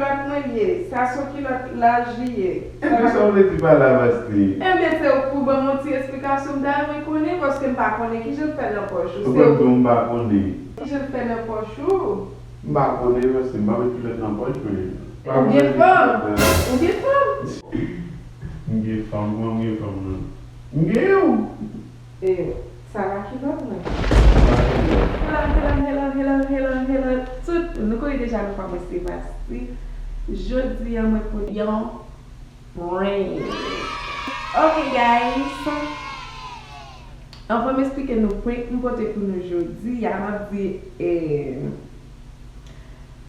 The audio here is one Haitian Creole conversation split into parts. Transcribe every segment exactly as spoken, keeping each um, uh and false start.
Kilòt mwen l ye, sa se yon kilòt laj li ye. Epi sa w vle di pa la, Vasti? Enben, se ou k pou ban m yon ti esplikasyon, m ta renmen konnen, paske m pa konnen kijan l fè nan pòch ou. Ou konn tou, m pa konnen. Kijan l fè nan pòch ou? M pa konnen, Vasti, m pa met kilòt nan pòch mwen. Ou gen fanm? Ou gen fanm? M gen fanm, kòman m gen fanm nan? M gen yon. E, sa va kilòt mwen? Hello, hello, hello, hello, hello, hello. Tout, nou konnen deja nou pa mwen se Vasti. Jodi a mwen pote yon prank. Ok, guys. Anvan m esplike nou prank m pote pou nou jodi a, m ap di, eh,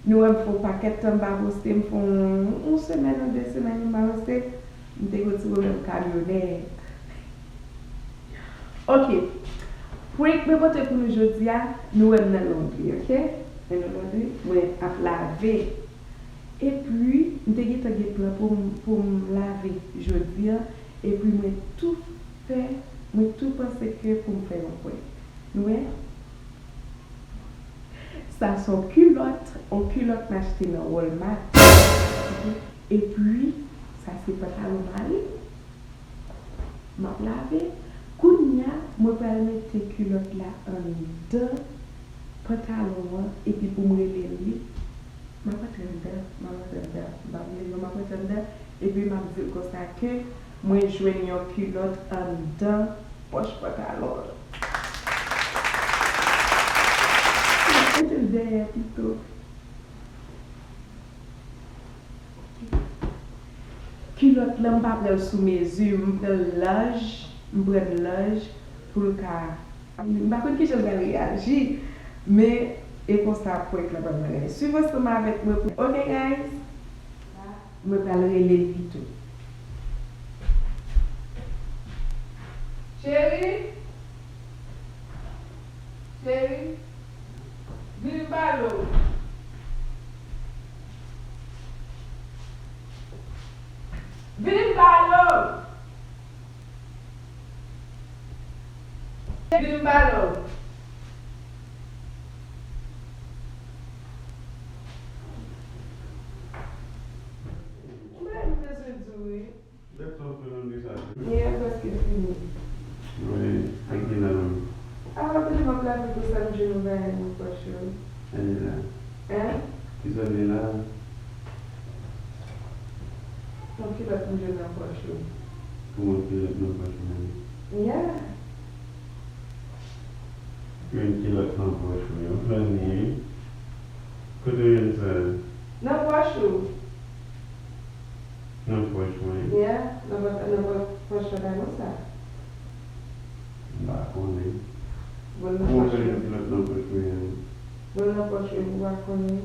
nou wè m fè yon pakèt tan m pa poste, m fè yon, yon semèn ou de semèn m pa poste. M te gen yon ti pwoblèm kamyonè. Ok. Prank mwen pote pou nou jodi a, nou wè m nan londri, ok? Men nan londri, mwen ap lave. Epi, m te gentan gen plan pou m, pou m lave jodi a. Epi, mwen tou fè, mwen tou panse ke pou m fè yon prank. Nou wè? Sa se yon kilòt, yon kilòt m achte nan Walmart. Ok? Epi, sa se pantalon mari m. M ap lave. Kounye a, mwen pral mete kilòt la anndan pantalon an, epi pou m rele li. M ap antre anndan, m ap antre anndan. M pa vle non, m ap antre anndan. Epi m ap di l konsa ke mwen jwenn yon kilòt anndan pòch pantalon an. M ap mete l dèyè pito. Kilòt lan, m pa pran l sou mezi, m pran l laj, m pran l laj pou l ka, m pa konn kijan l pral reyaji, men e konsa prank lan pral mennen. Swiv ansanm avèk mwen pou, ok, guys? Mwen pral rele l pito. Cheri? Cheri? Vin m pale w. Vin m pale w. Vin m pale w. Mwen bezwen di w wi. Lè sa w fè nan de sa. Yè, prèske fini. Wi, ak ki nan men. Apa kote m ap lave pou sa m jwenn yon bagay nan pòch ou? Ann la. Hein? Kisa w gen la? Yon kilòt m jwenn nan pòch ou. Kòman kilòt nan pòch mwen? Yeah. Jwenn kilòt nan pòch mwen. Ou funny, wi. Kote w jwenn sa? Nan pòch ou. Nan pòch mwen. Yeah, nan pòch, nan pòch, pòch pantalon sa. M pa konnen. Bon, nan pòch ou. Kòman w fè jwenn kilòt nan pòch mwen an? Bon, nan pòch ou, ou pa konnen.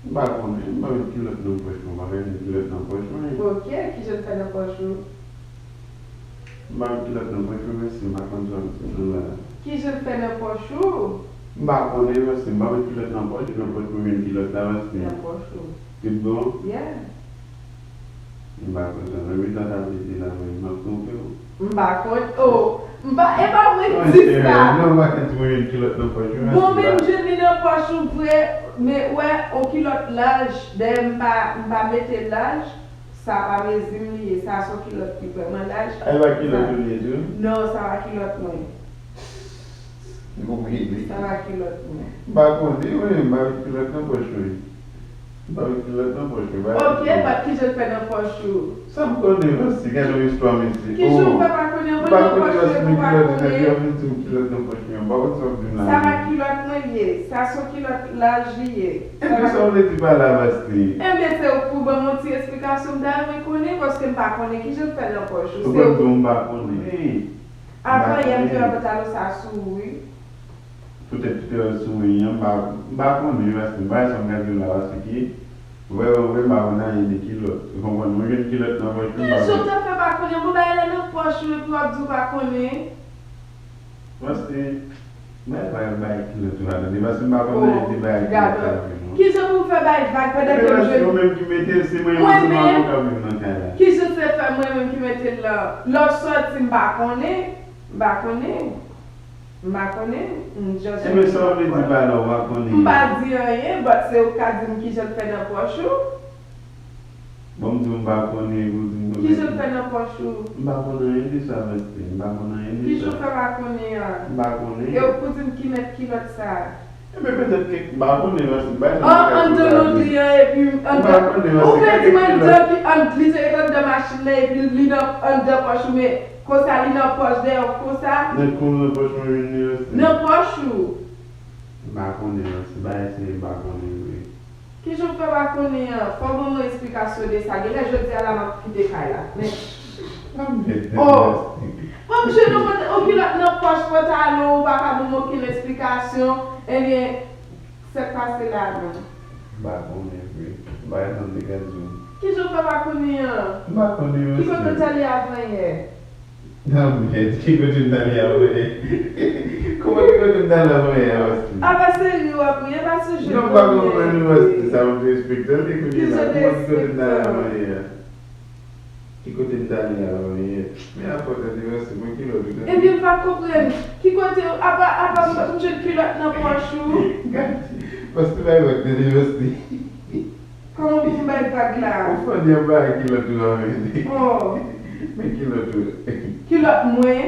M pa konnen. M pa met kilòt nan pòch mwen. M pa met kilòt nan pòch mwen. Ok, kijan l fè nan pòch ou? M pa met kilòt nan pòch mwen, mèsi, m pa konn sa w ap di m nan la. Kijan l fè nan pòch ou? M pa konnen, mèsi, m pa met kilòt nan pòch, nan pòch mwen jwenn kilòt la, mèsi. Nan pòch ou. Tout bon? Yeah. M pa konn sa, nan mitan sa vle di la, mwen, m ap twonpe w. M pa konn, oh, m pa, e pa mwen ki di sa. Non, m pa konn si mwen jwenn kilòt nan pòch mwen, mèsi. Bon, men m jwenn li nan pòch ou vre, men wè, yon kilòt laj, dayè m pa, m pa mete laj. Sa pa mezi m li ye, sa se yon kilòt ki vrèman laj. A, e pa kilòt ou li ye tou? Non, sa pa kilòt mwen. Ou mele. Sa pa kilòt mwen. M pa konnen, wi, m pa met kilòt nan pòch mwen. M pa met kilòt nan pòch mwen, m pa met kilòt. Ok, but kijan l fè nan pòch ou? Sa m konnen, mèsi, gade yon istwa, mèsi. Kijan w fè pa konnen? M pa konnen, mèsi, men kilòt nan pòch mwen, m pa konn sa w ap di m la. Sa pa kilòt mwen li ye, sa se yon kilòt laj li ye. Enben, sa w vle di pa la, Vasti? Enben, se ou k pou ban m yon ti esplikasyon, m ta renmen konnen, paske m pa konnen kijan l fè nan pòch ou. Ou konn tou, m pa konnen. Avan yè, m te wè pantalon sa sou ou, wi. Poutèt ou te wè l sou mwen an, m pa, m pa konnen, Vasti, m pa wè sa m gade la, paske, vrèman, vrèman, m pa konn anyen de kilòt. Ou konprann? Mwen jwenn kilòt nan pòch mwen, m pa konnen. Kijan w ta fè pa konnen? Bon, bagay la nan pòch ou, epi w ap di w pa konnen. Paske, mwen pa bay kilòt ou la tande, paske m pa konn anyen de bagay kilòt sa vre non. Kijan pou m fè bay vag pandan ke m jwenn? Ou menm ki mete l, se mwen menm, se mwen menm ki ap viv nan kay la. Kijan se fè mwen menm ki mete l la? Lè w sòti, m pa konnen. M pa konnen. M pa konnen. M just... Enben, sa w vle di pa la, w pa konnen? M pa di anyen, but se ou k ka di m kijan l fè nan pòch ou. Bon, m di w, m pa konnen, pou di m konnen. Kijan l fè nan pòch ou? M pa konnen anyen de sa, Vastine. M pa konnen anyen de sa. Kijan w fè pa konnen an? M pa konnen. E w pou di m ki mèt kilòt sa a? Enben, petèt ke m pa konnen, Vastine. M pa janm gade sou lavi. Anndan nou di an, epi anndan. M pa konnen, Vastine. Ou vle di m anndan ki, an, li te ret anndan machin nan, epi li nan, anndan pòch ou, men konsa li nan pòch dèyè w konsa? Nan kou nan pòch mwen vin li, Vastine. Nan pòch ou? M pa konnen, Vastine. Bagay serye, m pa konnen vre. Kijan w fè pa konnen an? Fò w ban mwen esplikasyon de sa. Genlè jodi a la m ap kite kay la. Men, oh! Fò m jwenn yon pant-, yon kilòt nan pòch pantalon, ou pa ka ban mwen okenn esplikasyon. Ebyen, sa k pase la menm? M pa konnen vre. M pa janm te ka di w. Kijan w fè pa konnen an? M pa konnen, Vastine. Ki kote w t ale avanyè? Nan, mèd, ki kote m t ale avanyè? Kòman ki kote m t ale avanyè a, Vastine? A pa seri w ap ri, e pa sou je. Non, m pa konprann ou, Vastine, sa w te respekte l, e kounye la, kòman ki kote m t ale avanyè a? Ki kote m t ale avanyè? Men afè w tande, Vastine, mwen kilòt ou tande. Ebyen, m pa konprann. Ki kote, apa, apa m, m jwenn kilòt nan pòch ou? Gade, Vastine, bay vag tande, Vastine. Kòman pou m bay vag la? Ou fè di anba kilòt ou a, men. Oh. Men kilòt ou. Kilòt mwen?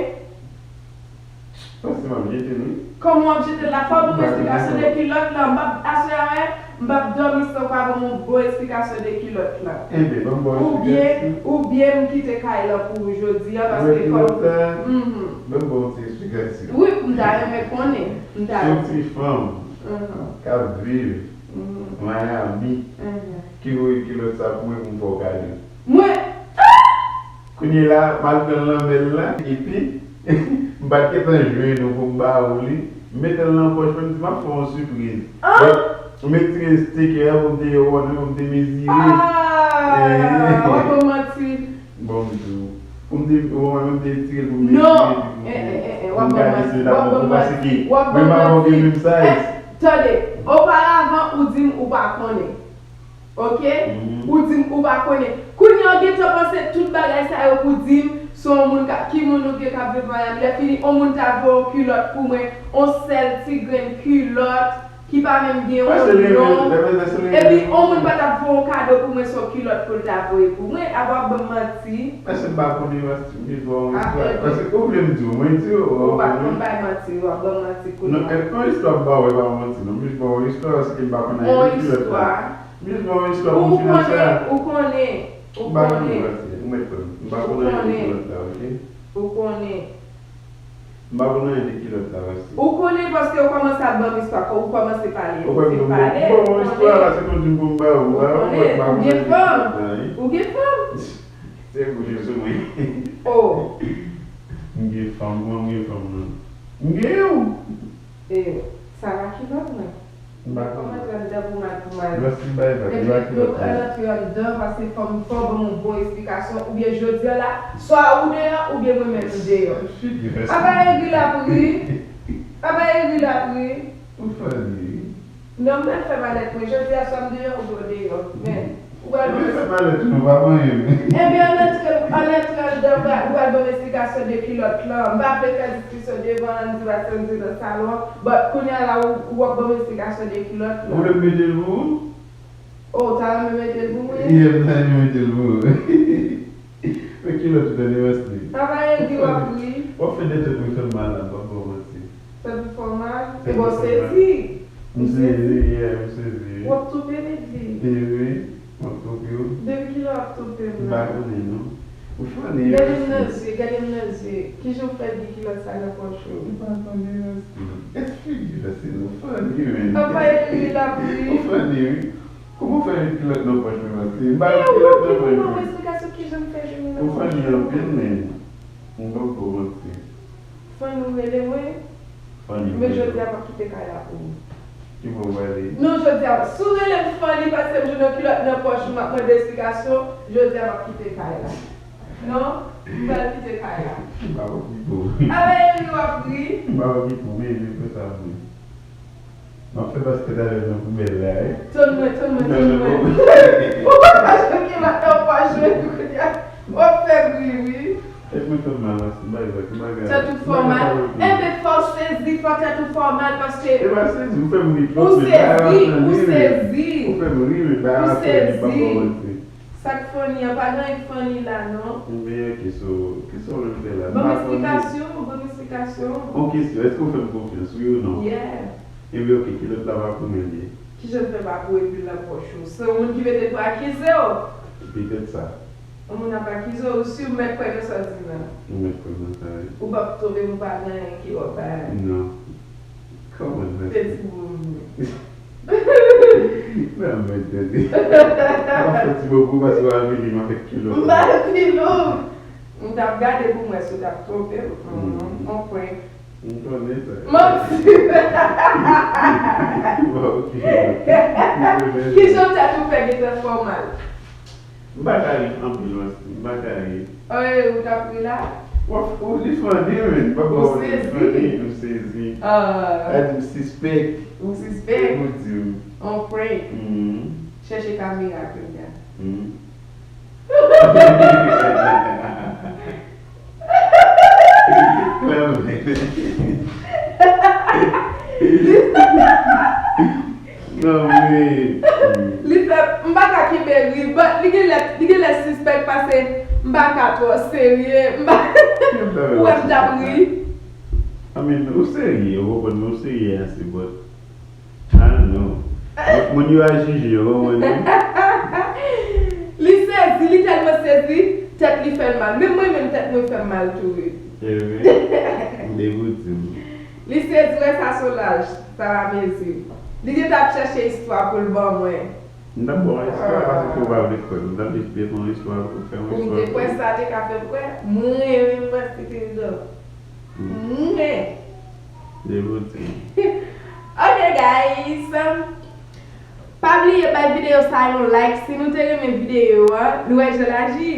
Panse m ap jete l, wi. Kòman w ap jete l la? Fò w ban m esplikasyon de kilòt lan. M p ap, aswè a, m p ap dòmi san w pa ban m yon bon esplikasyon de kilòt lan. Enben, ban m ba w esplikasyon. Oubyen, oubyen m kite kay lan pou ou jodi a, paske fò m. Ban m ba w ti esplikasyon. Wi, m ta renmen konnen. M ta. Se yon ti fanm k ap viv Miami ki voye kilòt sa pou mwen pou m fè w kado. Mwen, ah! Kounye la, m al pran l nan men l lan, epi m pa t gentan jwenn ou pou m ba ou li. M mete l nan pòch mwen, m di m ap fè w yon sipriz. Ah! M retire stikè a pou m te wè, pou m te mezire. Ah! W ap ban m manti. Bon, m di w. Pou m te, ou wè mwen, m te retire l pou m mezire, epi pou m gade si l ta bon, paske mwen m avè w gen menm size. Tande, oparavan, ou di m ou pa konnen. Oke? Ou di m ou pa konnen. Kounye a, w gentan panse tout bagay sa yo pou di m, se yon moun k ap, ki moun ou gen k ap viv Miami. Lè fini, yon moun ta voye yon kilòt pou mwen, yon sèl ti grenn kilòt, ki pa menm gen yon non. Epi, yon moun pa t ap voye yon kado pou mwen, se yon kilòt pou l ta voye pou mwen. Apa w ap ban m manti? Èske m pa konnen, Vastine, m jis ba w yon istwa. Paske ou vle m di w, mwen di w, ou pa konn bay manti, w ap ban m manti kounye a. Non, e, yon istwa m ba w, e pa yon manti, non. M jis ba w yon istwa, paske m pa konn anyen de kilòt la. M jis ba w yon istwa pou m finanse a. Ou konnen, ou konnen, ou konnen. M pa konnen, Vastine, ou mèt kwè m. M pa konnen anyen de kilòt la, oke? Ou konnen. M pa konn anyen de kilòt la, Vastine. Ou konnen paske ou kòmanse ap ban m istwa, ou kòmanse pale. Ou kwè m di w, m ba w istwa la, se pou di m pou m ba ou. Ou konnen, ou gen fanm. Ou gen fanm. Se bouche sou mwen. Oh. M gen fanm, mwen m gen fanm, non. M gen yon. E, sa pa kilòt mwen. M pa konnen. Kòman antre anndan pou mal pou mal. Vastine bay vag, li pa kilòt mwen. Epi, nou antre anndan, paske fò m, fò w ban m yon bon esplikasyon, oubyen jodi a la, swa ou deyò, oubyen mwen menm m deyò. Apa Egri l ap ri? Apa Egri l ap ri? Ou funny, wi. Non, m pral fè malèt mwen. Jodi a, swa m deyò, oubyen w deyò. Men, ou pral ban m. Ou fè malèt ou, nou pa manyen, men. Ebyen, ann antre, ann antre anndan, ou pral ban m esplikasyon de kilòt lan. M pa vle fè diskisyon devan Andy, paske Andy nan salon an. But kounye a la, ou, ou ap ban m esplikasyon de kilòt lan. Ou vle m mete l pou ou? Oh, ou ta renmen mete l pou mwen? Yeah, m ta renmen mete l pou ou. Men kilòt ou tande, Vastine. Apa Egri w ap ri? W ap fè de tèt mwen fè m mal la, m p ap ba w manti. Tèt ou fè w mal? Ebyen w sezi. M sezi, yeah, m sezi. W ap toupe m, Egri. Wi, m ap toupe w. Depi kilè w ap toupe m la? M pa konnen, non. Ou funny, Vastine. Gade m nan zye, gade m nan zye. Kijan w fè gen kilòt sa nan pòch ou? M pa konnen, Vastine. Èske figi Vastine, ou funny, man. Apa Egri l ap ri? Ou funny, wi. Kòman w fè met kilòt nan pòch mwen, Vastine? M pa met kilòt nan pòch mwen. Ou funny anpil, men. M p ap ba w manti. Fanny, ou rele mwen? Fanny, men jodi a m ap kite kay la pou ou. Ki bò w prale? Non, jodi a, si w rele m Fanny, paske m jwenn yon kilòt nan pòch ou, m ap mande esplikasyon, jodi a m ap kite kay la. Non, m pral kite kay la. M pa okipe w. Apa Egri w ap ri? M pa okipe w, men, men fè sa vre. M ap fè baskèt avè l nan poubèl la, wi. Tann mwen, tann mwen, tann mwen. Ou pa ka janm gen mat nan pòch mwen kounye a. W ap fè bri, wi. Tèt mwen fè m mal, Vastine, bay vag, bagay. Tèt ou fè w mal. Enben, fò w sezi, fò tèt ou fè w mal, paske. E pa sezi, ou fè m ri twòp, men bagay la fè m ri, men. Ou sezi, ou sezi. Ou fè m ri, men bagay la fè m ri, m p ap ba w manti. Sa k funny an, pa gen anyen k funny la non. Men kisa w kisa w menm fè la? M Ban m pa konnen. Esplikasyon, ban m esplikasyon. On kesyon, èske w fè m konfyans, wi ou non? Yeah. Ebyen, oke, kilòt la pa pou mwen li ye. Kijan l fè pa pou epi l nan pòch ou? Se yon moun ki mete l pou akize w. Petèt sa. Yon moun ap akize w, si w mèt kwè nan sa w di nan. Ou mèt kwè nan sa, wi. Ou p ap twonpe m, ou pa gen anyen ki w ap bay. Non. Kòman l fè? Se ti boum. Nan mèt tande. M ap fè ti bobo paske w ap vini, m ap fè kilòt. M pa di non. M t ap gade pou m wè si w t ap twonpe m. Mhm. On prank. M konnen sa. Manti. Bon, ok. M konnen sa. Kijan tèt ou fè gentan fè w mal? M pa ka ri anpil, Mansi. M pa ka ri. Oye, ou t ap ri la? W ap ou li funny, men. M pa Ou ba w li sezi. Funny, m sezi. Ah, Adi m sispèk. ou sispèk? Ou di m. On prank. Mhm. Chèche kamera kounye a. Mhm. Klèman. Non, men. Li fè, m pa ka kenbe ri, but li genlè, li genlè sispèk paske m pa ka twò serye, m pa, ou wè m t ap ri. I mean, ou serye, ou konprann, men ou serye ase, but, I don't know. Moun yo a jije, ou konprann, wi. Li sezi, li tèlman sezi, tèt li fè l mal. Menm mwen menm, tèt mwen fè m mal tou, wi. Ehe. Degoute m. Li sezi, wè sa se yon laj, sa pa mezi. Li gentan ap chèche istwa pou l ban mwen. M t ap ba w yon istwa paske ou pa vle kwè m. M t ap eseye fè yon istwa pou fè yon Pou m istwa. te kwè sa te ka fè m kwè, mwen menm Mansi Trizò. Mwen. Degoute m. Ok guys, pa bliye bay videyo sa yon like si nou te renmen videyo a. Nou wè jan l aji.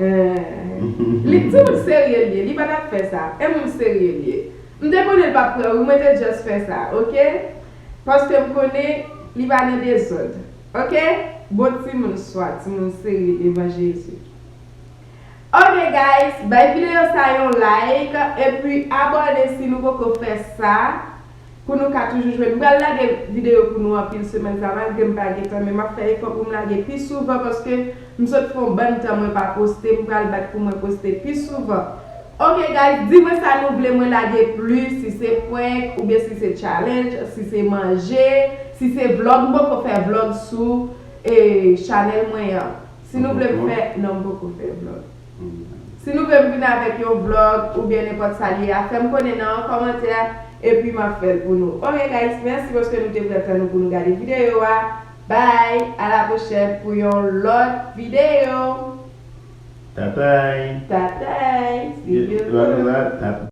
Eh, li ti moun serye l ye, li pa t ap fè sa. E moun serye l ye. M te konnen l p ap pran wi, mwen te just fè sa, ok? Paske m konnen li pa nan dezòd, ok? Bon ti moun swa, ti moun serye devan Jezi. Ok guys, bay videyo sa yon like epi abòne si nou poko fè sa. Pou nou ka toujou jwenn. M pral lage videyo pou nou anpil semèn sa, malgre m pa gen tan, men m ap fè efò pou m lage pi souvan paske m sot fè yon bann tan mwen pa poste, m pral bat pou mwen poste pi souvan. Ok guys, di mwen sa nou vle mwen lage plis, si se prank, oubyen si se challenge, si se manje, si se vlog, m poko fè vlog sou e chanèl mwen an. Si nou vle m fè, non, m poko fè vlog. Si nou vle m vin avèk yon vlog oubyen nenpòt sa l ye a, fè m konnen nan yon kòmantè epi m ap fè l pou nou. Ok guys, mèsi paske nou te pran tan nou pou nou gade videyo a. Bye, a la pwochèn pou yon lòt videyo. Tatay. Tatay, see you. Tatay.